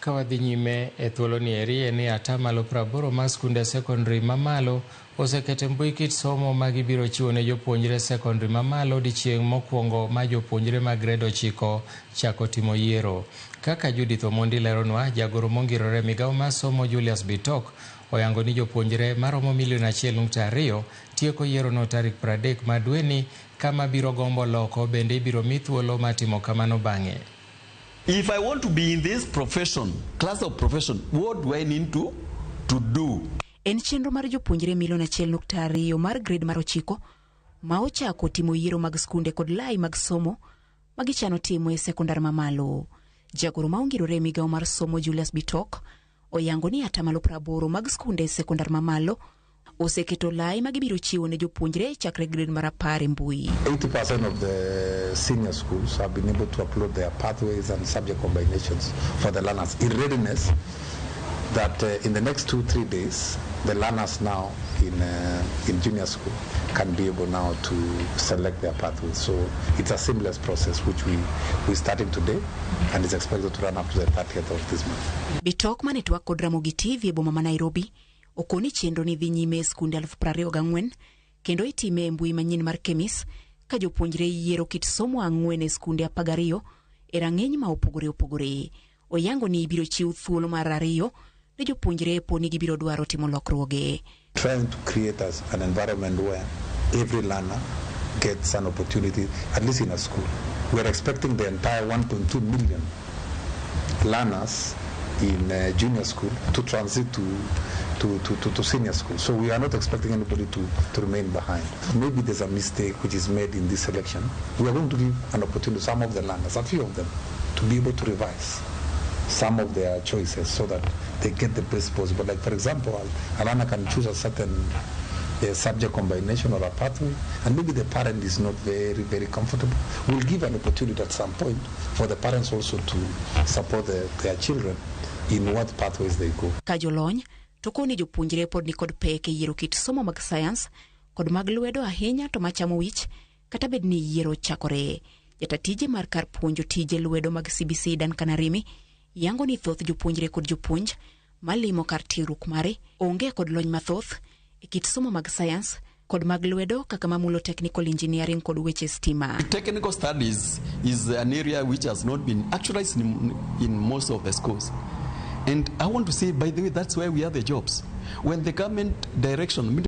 Ka wadhi nyime e thuolo ni eri en ni 80% mar skunde sekondari mamalo oseketo e mbui kit somo ma gibiro chiwo ne jopuonjre sekondari mamalo odiechieng' mokwongo ma jopuonjre mag grade 9 chako timo yiero. Kaka Judith Omondi leronwa, jagoro mongirore e migawo mar somo Julius Bitok oyango ni jopuonjre maromo milion 1.2 tieko yierono tarik 30 mar dweni kama biro gombo loko bende ibiro mi thuolo mar timo kamano bang'e. If I want to be in this profession, class of profession, what do I need to do? En chenro mar jopuonjre milion 1.2 mar grade mar 9 ma ochako timo yiero mag skunde kod lai mag somo ma gichano timo e sekondar mamalo. Jagoro ma ongirore e migawo mar somo Julius Bitok oyango ni 80% mag skunde e sekondar mamalo oseketo lai ma gibiro chiwo ne jopuonjre chakre grade mar 10 e mbui. 80% of the senior schools have been able to upload their pathways and subject combinations for the learners in readiness that in the next 2, 3 days, the learners now in junior school can be able now to select their pathways. So it's a seamless process which we're starting today and it's expected to run up to the 30th of this month. Bitok mane twak kod Ramogi TV e boma ma Nairobi okoni chenro ni dhi nyime e skunde 24,000 kendo itime e mbui manyien mar KEMIS ka jopuonjre yiero kit somo ang'wen e skunde 12 e rang'iny ma opogore opogore. Oyango ni ibiro chiw thuolo mar ariyo ne jopuonjre po ni gibiro dwaro timo lokruoge. Trying to create an environment where every learner gets an opportunity, at least in a school. We are expecting the entire 1.2 million learners in junior school to transit to senior school. So we are not expecting anybody to remain behind. Maybe there's a mistake which is made in this selection. We are going to give an opportunity to some of the learners, a few of them, to be able to revise some of their choices so that they get the best possible. Like, for example, a learner can choose a certain subject combination or a pathway, and maybe the parent is not very, very comfortable. We'll give an opportunity at some point for the parents also to support their children in what pathways they go. Ka jolony to koni jopuonjre pod nikod pek e yiero kit somo mag sayans kod mag lwedo ahinya to machamo wich kata bed ni yiero chakore. Jata tije mar kar puonjo tije lwedo mag CBC Duncan Arimi yango ni thoth jopuonjre kod jopuonj malimo kar tiegruok mare onge kod lony mathoth e kit somo mag sayans kod mag lwedo kaka mamulo technical engineering kod weche stima. Technical studies is an area which has not been actualized in most of the schools. And I want to say, by the way, that's where we have the jobs. When the government direction,